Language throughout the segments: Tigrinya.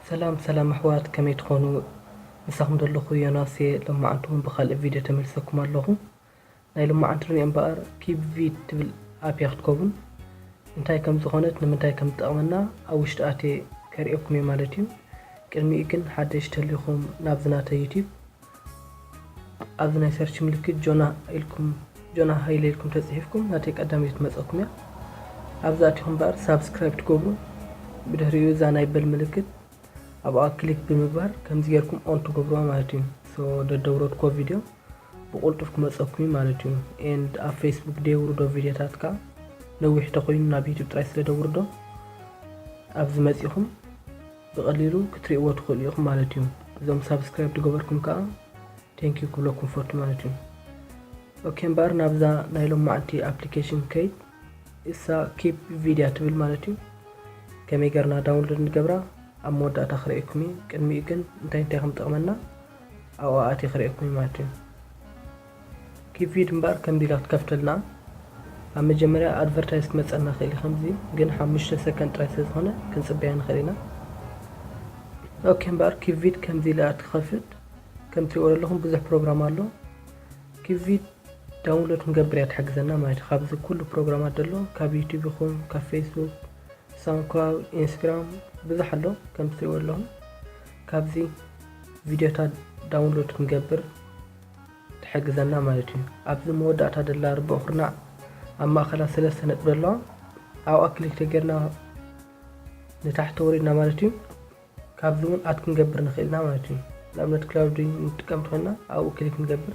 ሰላም ሰላም ኣሕዋት፣ ከመይ ትኾኑ? ምሳኹም ዘለኹ ዮናስ እየ። ሎማዓንቲ እውን ብኻልእ ቪድዮ ተመልሰኩም ኣለኹ። ናይ ሎማዓንቲ ርንዮ እምበኣር ኪፕቪድ ትብል ኣፕ እያ ክትከውን። እንታይ ከም ዝኾነት፣ ንምንታይ ከም ትጠቕመና ኣብ ውሽጢ ኣትየ ከርእየኩም እየ ማለት እዩ። ቅድሚኡ ግን ሓደሽ ተሊኹም ናብዚ ናተይ ዩቲዩብ፣ ኣብዚ ናይ ሰርች ምልክት ጆና ኢልኩም፣ ጆና ሃይለ ኢልኩም ተጽሒፍኩም ናተይ ቀዳመይቲ ትመጸኩም እያ። ኣብዚ ኣቲኹም እምበኣር ሳብስክራይብ ትገብሩ፣ ብድሕሪኡ እዛ ናይ በል ምልክት ኣብኣ ክሊክ ብምግባር ከምዚ ጌርኩም ኦን ትገብሩዋ ማለት እዩ። ሶ ደደውረድኮ ቪድዮ ብቁልጡፍ ክመጸኩም እዩ ማለት እዩ። ኤንድ ኣብ ፌስቡክ ደውርዶ ቪድዮታት ከኣ ነዊሕ ተኾይኑ ናብ ዩቲዩብ ጥራይ ስለ ደውርዶ ኣብዚ መጺኹም ብቐሊሉ ክትርእይዎ ትኽእሉ ኢኹም ማለት እዩ። እዞም ሳብስክራይብ ዝገበርኩም ከኣ ቴንክ ዩ ክብለኩም ፈቱ ማለት እዩ። ኦኬ እምበኣር ናብዛ ናይ ሎማዓንቲ ኣፕሊኬሽን ከይድ፣ እሳ ኪፕቪድ እያ ትብል ማለት እዩ። ከመይ ገርና ዳውንሎድ ንገብራ ኣብ መወዳእታ ክርእየኩም እዩ። ቅድሚኡ ግን እንታይ እንታይ ከም ጠቕመና ኣብኣ ኣትየ ክርእየኩም እዩ ማለት እዩ። ኪፕቪድ እምበኣር ከምዚ ኢላ ክትከፍተልና፣ ኣብ መጀመርያ ኣድቨርታይዝ ክመጸና ክእል እዩ። ከምዚ ግን ሓሙሽተ ሰከንድ ጥራይ ስለ ዝኾነ ክንጽበያ ንኽእል ኢና። ኦኬ እምበኣር ኪፕቪድ ከምዚ ኢላ ትኸፍት። ከም ትሪእዎ ዘለኹም ብዙሕ ፕሮግራም ኣሎ። ኪፕቪድ ዳውንሎድ ክንገብር እያ ትሕግዘና ማለት እዩ። ካብዚ ኩሉ ፕሮግራማት ዘሎ፣ ካብ ዩቲዩብ ይኹን ካብ ፌስቡክ፣ ሳውንድክላውድ፣ ኢንስታግራም፣ ብዙሕ ኣሎ። ከም ትሪእዎ ኣለኹም ካብዚ ቪድዮታት ዳውንሎድ ክንገብር ትሕግዘና ማለት እዩ። ኣብዚ መወዳእታ ደላ ርብዒ ኩርናዕ ኣብ ማእኸላ ሰለስተ ነጥቢ ዘለዋ ኣብኣ ክሊክ ተጌርና ንታሕቲ ወሪድና ማለት እዩ። ካብዚ እውን ኣድ ክንገብር ንኽእል ኢና ማለት እዩ። ንኣብነት ክላውድ ንጥቀም እንተኾይና ኣብኡ ክሊክ ንገብር፣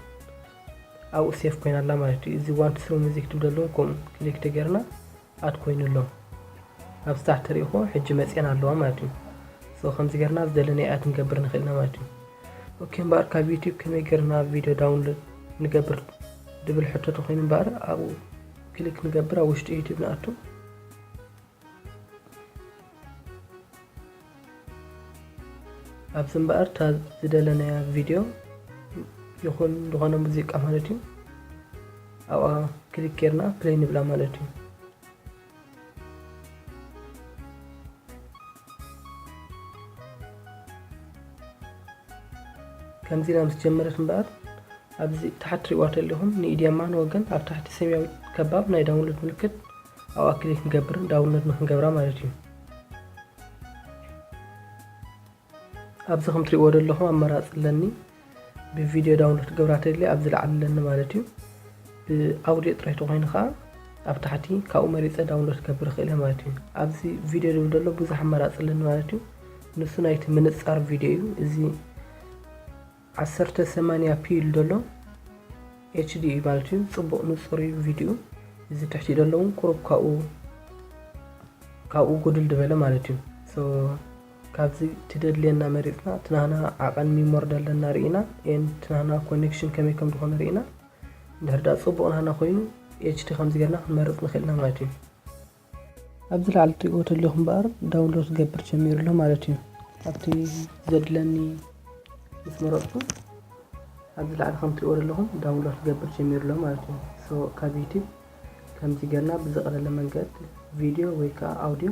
ኣብኡ ሴፍ ኮይና ኣላ ማለት እዩ። እዚ ዋን ቱ ስሪ ሙዚክ ትብል ዘለዉ ከምኡ ክሊክ ተጌርና ኣድ ኮይኑ ኣሎ። ኣብዚ ታሕቲ ትሪእኹ ሕጂ መፅኤን ኣለዋ ማለት እዩ። ሶ ከምዚ ጌርና ዝደለናዮ ኣድ ክንገብር ንኽእል ኢና ማለት እዩ። ኦኬ እምበኣር ካብ ዩቲዩብ ከመይ ጌርና ቪድዮ ዳውንሎድ ንገብር ድብል ሕቶ ተኾይኑ እምበኣር ኣብኡ ክሊክ ንገብር፣ ኣብ ውሽጢ ዩቲዩብ ንኣቱ። ኣብዚ እምበኣር እታ ዝደለናያ ቪድዮ ይኹን ዝኾነ ሙዚቃ ማለት እዩ፣ ኣብኣ ክሊክ ጌርና ፕለይ ንብላ ማለት እዩ። ከምዚ ኢላ ምስ ጀመረት እምበኣር ኣብዚ ታሕቲ ትሪእዋ ተለኹም ንኢድየማን ወገን ኣብ ታሕቲ ሰማያዊ ከባብ ናይ ዳውንሎድ ምልክት ኣብኣ ክሊክ ንገብር ዳውንሎድ ንክንገብራ ማለት እዩ። ኣብዚ ከም ትሪእዎ ዘለኹም ኣማራፂ ኣለኒ። ብቪድዮ ዳውንሎድ ክገብራ ተድልየ ኣብዚ ላዕሊ ኣለኒ ማለት እዩ። ብኣውዲዮ ጥራይ ተኾይኑ ከዓ ኣብ ታሕቲ ካብኡ መሪፀ ዳውንሎድ ክገብር ይኽእል እየ ማለት እዩ። ኣብዚ ቪድዮ ዝብል ዘሎ ብዙሕ ኣማራፂ ኣለኒ ማለት እዩ። ንሱ ናይቲ ምንፃር ቪድዮ እዩ። እዚ ዓሰርተ ሰማንያ ፒ ኢሉ ዘሎ ኤች ዲ እዩ ማለት እዩ። ፅቡቕ ንፁር እዩ ቪድዮ። እዚ ትሕቲ ዘሎ እውን ቁሩብ ካብኡ ካብኡ ጉድል ዝበለ ማለት እዩ። ሶ ካብዚ ትደድልየና መሪፅና፣ ትናህና ዓቐን ሚሞሪ ደለና ርኢና፣ ኤን ትናህና ኮኔክሽን ከመይ ከም ዝኾነ ርኢና፣ እንድሕር ዳ ፅቡቕ ናህና ኮይኑ ኤች ዲ ከምዚ ጌርና ክንመርፅ ንኽእል ኢና ማለት እዩ። ኣብዚ ላዕሊ ትሪእዎ ተለኹም እምበኣር ዳውንሎድ ክገብር ጀሚሩ ኣሎ ማለት እዩ። ኣብቲ ዘድለኒ ምስ መረፅኩ ኣብዚ ላዕሊ ከም ትሪእዎ ዘለኹም ዳውንሎድ ክገብር ጀሚሩ ኣሎ ማለት እዩ። ሶ ካብ ዩቲዩብ ከምዚ ጌርና ብዝቐለለ መንገዲ ቪድዮ ወይ ከዓ ኣውዲዮ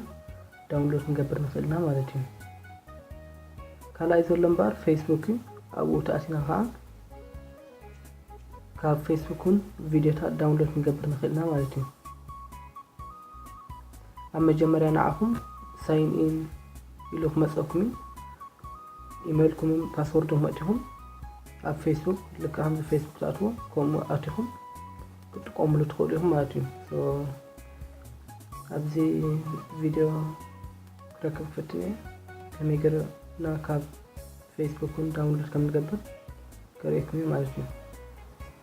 ዳውንሎድ ክንገብር ንኽእል ኢና ማለት እዩ። ካልኣይ ዘሎ እምበኣር ፌስቡክ እዩ። ኣብኡ ተኣቲና ከዓ ካብ ፌስቡክ እውን ቪድዮታት ዳውንሎድ ክንገብር ንኽእል ኢና ማለት እዩ። ኣብ መጀመርያ ንዓኹም ሳይን ኢን ኢሉ ክመፀኩም እዩ። ኢሜይልኩምን ፓስወርድኩም ኣእቲኹም ኣብ ፌስቡክ ልክዕ ከምዚ ፌስቡክ ትኣትዎ ከምኡ ኣቲኹም ክትጥቀምሉ ትኽእሉ ኢኹም ማለት እዩ። ሶ ኣብዚ ቪድዮ ክረክብ ክፍትን እየ ከመይ ገርና ካብ ፌስቡክ እውን ዳውንሎድ ከም ንገብር ከርእየኩም እዩ ማለት እዩ።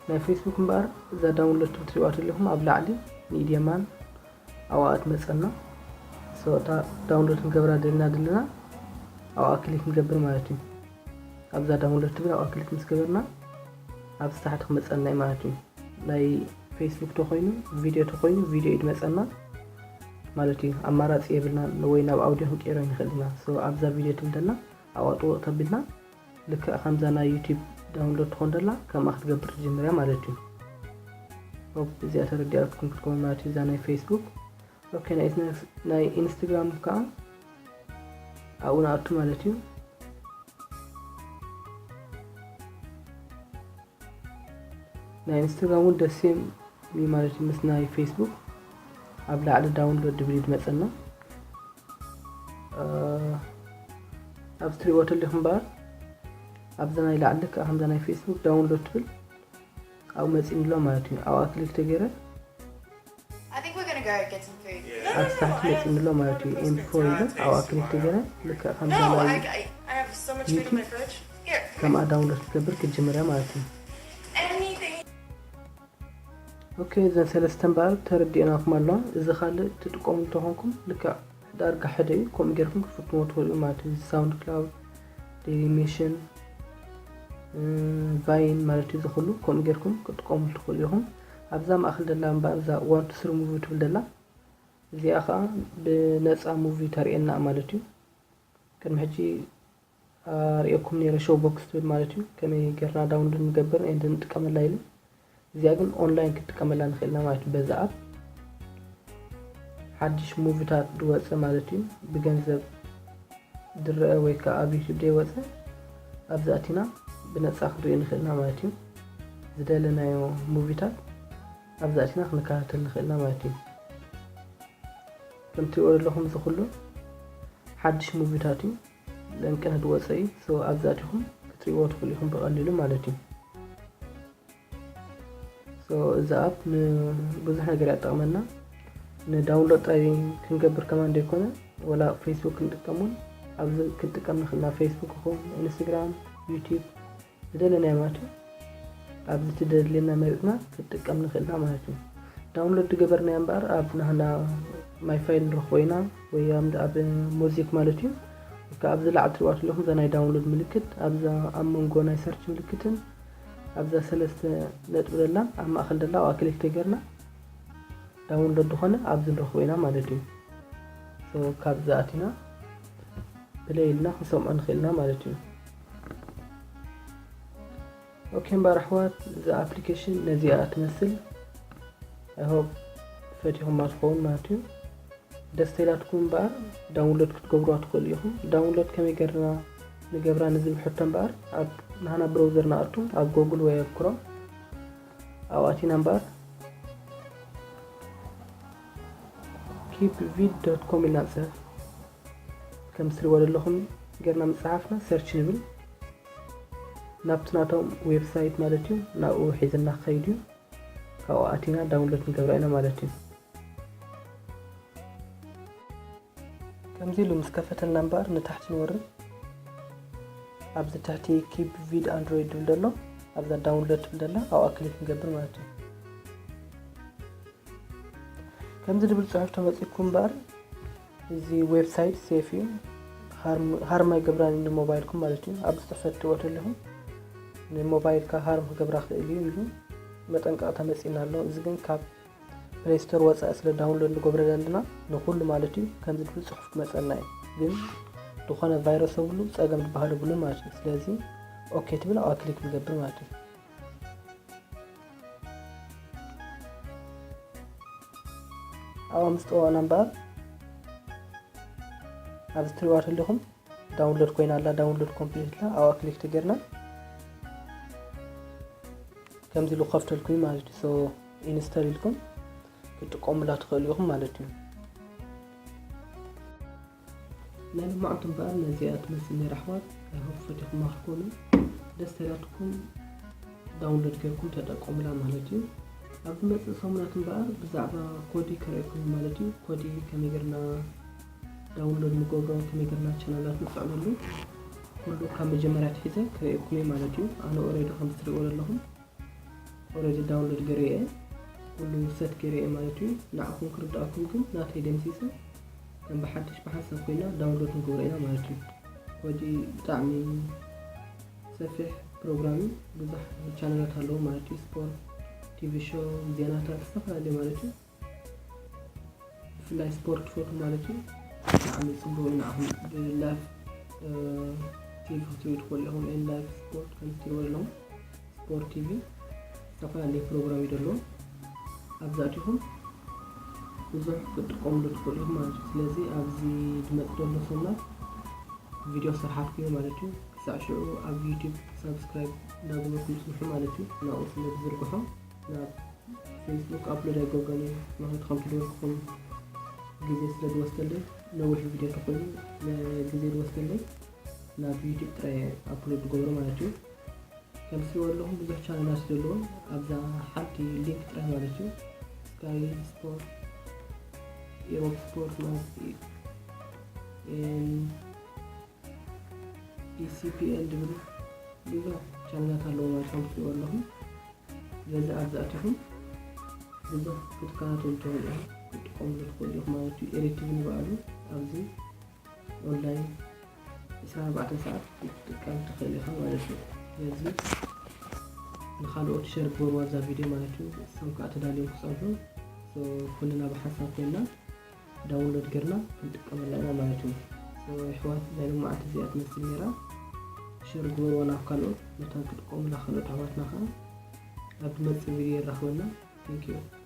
ናይ ፌስቡክ እምበኣር እዛ ዳውንሎድ ትብል ትሪእዋ ተለኹም ኣብ ላዕሊ ንኢድ የማን ኣብኣ ትመፀና። ሶ እታ ዳውንሎድ ክንገብራ ደልና ደለና ኣብኣ ክሊክ ንገብር ማለት እዩ። ኣብዛ ዳውንሎድ ትብል ኣብኣ ክሊክ ምስ ገበርና ኣብዚ ታሕቲ ክመፀና እዩ ማለት እዩ። ናይ ፌስቡክ ተኾይኑ ቪድዮ ተኾይኑ ቪድዮ እዩ ዝመፀና ማለት እዩ። ኣማራፂ የብልና ወይ ናብ ኣውዲዮ ክንቀይሮ ንኽእል ኢና። ሶ ኣብዛ ቪድዮ ትብል ደላ ኣብኣ ጥውቕ ተቢልና ልክዕ ከምዛ ናይ ዩቲዩብ ዳውንሎድ ትኾን ደላ ከምኣ ክትገብር ትጅምር እያ ማለት እዩ። ሆፕ እዚኣ ተረዲኣትኩም ክትከውን ማለት እዩ እዛ ናይ ፌስቡክ። ኦኬ ናይ ኢንስ-፣ ናይ ኢንስታግራም ከዓ ኣብኡ ንኣቱ ማለት እዩ። ናይ ኢንስታግራም እውን ደሴም እዩ ማለት እዩ ምስ ናይ ፌስቡክ። ኣብ ላዕሊ ዳውንሎድ ድብል እዩ ዝመፀና። ኣብ ትሪእዎ ተለኹም በኣር ኣብዛ ናይ ላዕሊ ከዓ ከምዛ ናይ ፌስቡክ ዳውንሎድ ትብል ኣብኡ መፂእኒ ኣሎ ማለት እዩ። ኣብኣ ክሊክ ተገይረ ኣብዚ ታሕቲ መፂእኒ ኣሎ ማለት እዩ። ኤምፒ ፎር ኢለ ኣብኣ ክሊክ ተገይረ ልክዕ ከምዛ ናይ ዩቲብ ከምኣ ዳውንሎድ ክትገብር ክትጅምር እያ ማለት እዩ። ኦኬ፣ እዘን ሰለስተ እምበኣር ተረዲእናኩም ኣለዋ። እዚ ካልእ ትጥቀሙ እንተኾንኩም ልክዕ ዳርጋ ሓደ እዩ። ከምኡ ጌርኩም ክፍትሞ ትኽእሉ ማለት እዩ። ሳውንድ ክላውድ፣ ዴይሊ ሜሽን፣ ቫይን ማለት እዩ። ዝኽሉ ከምኡ ጌርኩም ክትጥቀሙ ትኽእሉ ኢኹም። ኣብዛ ማእኸል ደላ እምበኣር እዛ ዋንቱ ስሪ ሙቪ ትብል ደላ እዚኣ ከዓ ብነፃ ሙቪ ተርእየና ማለት እዩ። ቅድሚ ሕጂ ኣርእየኩም ነይረ ሾው ቦክስ ትብል ማለት እዩ። ከመይ ጌርና ዳውንሎድ ንገብር ኤንድ ንጥቀመላ ኢሉ። እዚኣ ግን ኦንላይን ክትጥቀመላ ንኽእልና ማለት እዩ። በዛ ኣፕ ሓድሽ ሙቪታት ዝወፀ ማለት እዩ ብገንዘብ ዝረአ ወይ ከዓ ኣብ ዩቲብ ዘይወፀ ኣብዚ ኣቲና ብነፃ ክንሪኦ ንኽእልና ማለት እዩ። ዝደለናዮ ሙቪታት ኣብዚ ኣቲና ክንከታተል ንኽእልና ማለት እዩ። ከም ትሪእዎ ዘለኹም እዚ ኩሉ ሓድሽ ሙቪታት እዩ። ለንቅነ ዝወፀ እዩ። ሶ ኣብዚ ኣቲኹም ክትሪእዎ ትኽእሉ ኢኹም ብቐሊሉ ማለት እዩ። ሶ እዚ ኣፕ ንብዙሕ ነገር ያጠቕመና። ንዳውንሎድ ጥራይ ክንገብር ከማን ዘይኮነ ወላ ፌስቡክ ክንጥቀም እውን ኣብዚ ክንጥቀም ንኽእል ኢና። ፌስቡክ ይኹን ኢንስታግራም፣ ዩቲብ ዝደለናዮ ማለት እዩ። ኣብዚ ትደልየና መሪፅና ክትጥቀም ንኽእልና ማለት እዩ። ዳውንሎድ ዝገበርናዮ እምበኣር ኣብ ናህና ማይ ፋይል ንረኽቦ ኢና ወይ ኣብ ሙዚክ ማለት እዩ። ወይ ከዓ ኣብዚ ላዕሊ ትሪእዋ ዘለኹም እዛ ናይ ዳውንሎድ ምልክት ኣብዛ ኣብ መንጎ ናይ ሰርች ምልክትን ኣብዛ ሰለስተ ነጥቢ ደላ ኣብ ማእኸል ደላ ኣብኣ ክሊክ ተገርና ዳውንሎድ ዝኾነ ኣብዚ ንረኽቦ ኢና ማለት እዩ። ሶ ካብዚ ኣቲና ፕለይ ኢልና ክንሰምዖ ንኽእል ኢና ማለት እዩ። ኦኬ እምበኣር ኣሕዋት እዛ ኣፕሊኬሽን ነዚኣ ትመስል። I hope ፈቲኹማ ትኸውን ማለት እዩ። ደስ ተይላትኩም እምበኣር ዳውንሎድ ክትገብሩዋ ትኽእሉ ኢኹም። ዳውንሎድ ከመይ ገርና ንገብራ ንዝብል ሕቶ እምበኣር ኣብ ናህና ብራውዘር ንኣቱ ኣብ ጎግል ወይ ኣብ ክሮም ኣብኣቲና እምበኣር ኪፕ ቪድ ዶት ኮም ኢልና ንፅሕፍ። ከም ትሪእዎ ዘለኹም ገርና ምፅሓፍና ሰርች ንብል ናብቲ ናቶም ዌብሳይት ማለት እዩ ናብኡ ሒዝና ክኸይድ እዩ። ካብኡ ኣቲና ዳውንሎድ ንገብራ ኢና ማለት እዩ። ከምዚ ኢሉ ምስ ከፈተልና እምበኣር ንታሕቲ ንወርድ ኣብዚ ትሕቲ ኪፕ ቪድ ኣንድሮይድ ዝብል ዘሎ ኣብዛ ዳውንሎድ ትብል ዘላ ኣብኣ ክሊክ ንገብር ማለት እዩ። ከምዚ ዝብል ፅሑፍ ተመፂኩም እምበኣር እዚ ዌብሳይት ሴፍ እዩ። ሃርም ኣይገብራን ንሞባይልኩም ማለት እዩ። ኣብዚ ፅሑፍ ትሪእዎ ተለኹም ንሞባይልካ ሃርም ክገብራ ክእል እዩ ኢሉ መጠንቀቕታ መፂና ኣሎ። እዚ ግን ካብ ፕሌይ ስቶር ወፃኢ ስለ ዳውንሎድ ንገብሮ ዘለና ንኩሉ ማለት እዩ ከምዚ ዝብል ፅሑፍ ክመፀና እዩ። ግን ዝኾነ ቫይረስ የብሉ ፀገም ዝበሃል የብሉን ማለት እዩ። ስለዚ ኦኬ ትብል ኣብኣ ክሊክ ንገብር ማለት እዩ። ኣብኣ ምስ ጠዋና እምበኣር ኣብዚ ትሪእዋ ተለኹም ዳውንሎድ ኮይና ኣላ። ዳውንሎድ ኮምፕሊት ኢላ ኣብኣ ክሊክ ተገርና ከምዚ ኢሉ ክኸፍተልኩም እዩ ማለት እዩ። ሶ ኢንስቶል ኢልኩም ክትጥቀሙላ ትኽእሉ ኢኹም ማለት እዩ። ናይ ሎማዓንቲ እምበኣር ነዚኣ ትመስል ነይራ ኣሕዋት። I hope ፈቲኹማ ክትኮኑ ደስ ተላትኩም ዳውንሎድ ጌርኩም ተጠቀሙላ ማለት እዩ። ኣብ ዝመፅእ ሰሙናት እምበኣር ብዛዕባ ኮዲ ከርእየኩም ማለት እዩ። ኮዲ ከመይ ጌርና ዳውንሎድ ንገብሮ፣ ከመይ ጌርና ቻናላት ንፅዕነሉ ኩሉ ካብ መጀመርያ ኣትሒዘ ከርእየኩም እየ ማለት እዩ። ኣነ ኦሬዲ ከም ትሪእዎ ዘለኹም ኦሬዲ ዳውንሎድ ገይረ እየ፣ ኩሉ ሰት ገይረ እየ ማለት እዩ። ንዓኹም ክርድኣኩም ግን ናተይ ደምሲሰ ከም ብሓድሽ ብሓንሳብ ኮይና ዳውንሎድ ንገብሮ ኢና ማለት እዩ። ኮዲ ብጣዕሚ ሰፊሕ ፕሮግራም እዩ። ብዙሕ ቻነላት ኣለዎ ማለት እዩ። ስፖርት፣ ቲቪ ሾው፣ ዜናታት ዝተፈላለዩ ማለት እዩ። ብፍላይ ስፖርት ትፈትዉ ማለት እዩ። ብጣዕሚ ፅቡቅ እዩ ንዓኹም ብላይቭ ቲቪ ክትሪኡ ትኽእሉ ኢኹም። ላይቭ ስፖርት ከም ትሪእዎ ዘለኹም ስፖርት ቲቪ ዝተፈላለዩ ፕሮግራም እዩ ዘለዎ። ኣብዚ ኣቲኹም ብዙሕ ክትጥቀምሉ ትኽእሉ ኢኹም ማለት እዩ። ስለዚ ኣብዚ ዝመፅእ ዘሎ ሰሙናት ቪድዮ ሰርሓትኩ እየ ማለት እዩ። ክሳዕ ሽዑ ኣብ ዩቲዩብ ሳብስክራይብ እንዳገበርኩም ጽንሑ ማለት እዩ። ናብኡ ስለ ዝዝርግሖ ናብ ፌስቡክ ኣፕሎድ ኣይገብሮን እየ። ምኽንያቱ ከምቲ ዝበልኩኹም ግዜ ስለ ዝወስደለይ፣ ነዊሕ ቪድዮ ተኾይኑ ግዜ ዝወስደለይ ናብ ዩቲዩብ ጥራይ ኣፕሎድ ዝገብሮ ማለት እዩ። ከም ትሪእዎ ዘለኹም ብዙሕ ቻነላት ዘለዎም ኣብዛ ሓንቲ ሊንክ ጥራይ ማለት እዩ። ስካይ ስፖርት፣ ኢሮፕ ስፖርት ማለት እዩ። ኢሲፒኤል ዝብል ብዙሕ ቻነላት ኣለዎ ማለት ከም ትሪእዎ ኣለኹም። ስለዚ ኣብዚ ኣቲኹም ብዙሕ ክትከታተሉ ትኽእሉ ኢኹም፣ ክትጥቀምሉ ትኽእሉ ኢኹም ማለት እዩ። ኤሪቲቪ ንባዕሉ ኣብዚ ኦንላይን ዕስራን ኣርባዕተን ሰዓት ክትጥቀም ትኽእል ኢኻ ማለት እዩ። ስለዚ ንኻልኦት ሸር ግበርዋ እዛ ቪድዮ ማለት እዩ። እሶም ከዓ ተዳልዮም ክጸንሑ። So፣ ኩልና ብሓንሳብ ኮይንና ዳውንሎድ ጌርና ክንጥቀመላ ኢና ማለት እዩ። So፣ ኣሕዋት ናይ ሎማዓንቲ እዚኣ ትመስል ነይራ። ሸር ግበርዋ ናብ ካልኦት መታን ክጥቀሙላ ካልኦት ኣሕዋትና ከዓ ኣብ ዝመጽእ ቪድዮ የራኽበና። Thank you።